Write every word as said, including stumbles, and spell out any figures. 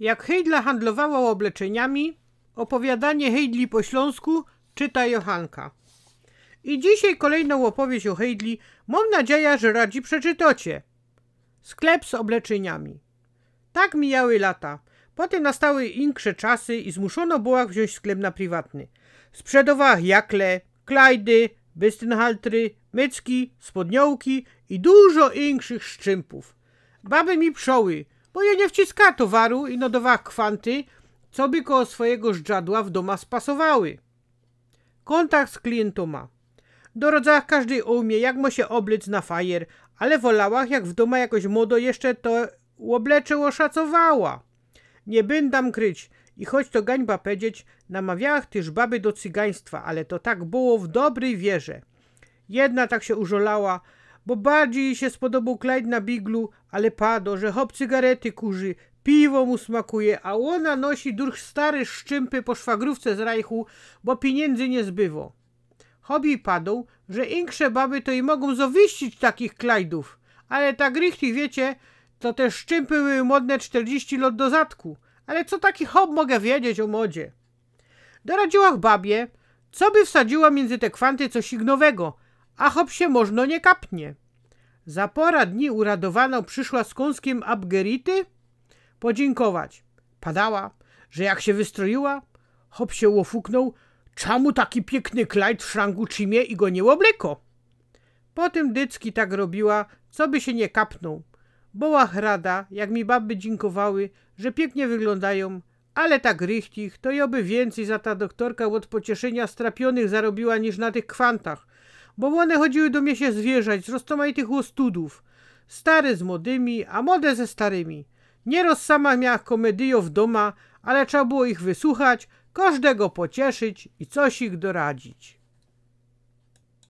Jak Hejdla handlowała ôbleczyniami. Ôpowiadanie Hejdli po ślōnsku. Czyta Johanka. I dzisiej kolejnõ ôpowieść ô Hejdli. Mōm nadzieja, że radzi przeczytocie. Sklep z ôbleczyniami. Tak mijały lata. Potym nastały insze czasy i zmuszōno była wziōńć sklep na priwatny. Sprzedowała jakle, klajdy, bystynhaltry, mycki, spodniołki i dużo inkszych szczympōw. Baby mi przoły, bo jŏ niy wciska towaru i nodowała kwanty, co by koło swojigo żdżadła w dōma spasowały. Kōntakt z klientōma. Doradzała kŏżdy ô mie, jak mŏ sie ôblec na fajer, ale wolała, jak w dōma jakoś młodo jeszcze to ôblecze ôszacowała. Niy byndã kryć, i choć to gańba pedzieć, namawiała tyż baby do cygaństwa, ale to tak było w dobryj wierze. Jedna tak sie użolała, bo bardzij jij sie spodobōł klajd na biglu, ale pado, że chop cygarety kurzy, piwo mu smakuje, a ôna nosi durch stare szczympy po szwagrōwce z Rajchu, bo piniyndy niy zbywo. Chop jij padoł, że insze baby to i mogōm zawiścić takich klajdōw, ale tak richtig, wiycie, to te szczympy były modne sztyrdziści lot do zadku. Ale co taki chop mogã wiedzieć ô modzie? Doradziyłach babie, co by wsadziyła miyndzy te kwanty coś nowego, a chop sie możno niy kapnie. Za pora dni uradowano prziszła z kōnskym abgerity podziynkować. Padała, że jak sie wystroiła, chop sie ôfuknōł, czamu taki piykny klajd w szranku trzimie i go niy ôbleko. Potym dycki tak robiła, co by sie niy kapnōł. Byłach rada, jak mi baby dziynkowały, że piyknie wyglōndajōm, ale tak richtig, to jŏ by wiyncyj za ta doktorka ôd pocieszynia strapionych zarobiła niż na tych kwantach. Bo ône chodziły do mie sie zwierzać z roztōmajtych ôstudōw. Stare z modymi, a mode ze starymi. Niyroz sama miałach komedyjõ w dōma, ale trzeba było ich wysuchać, kŏżdego pocieszyć i coś ich doradzić.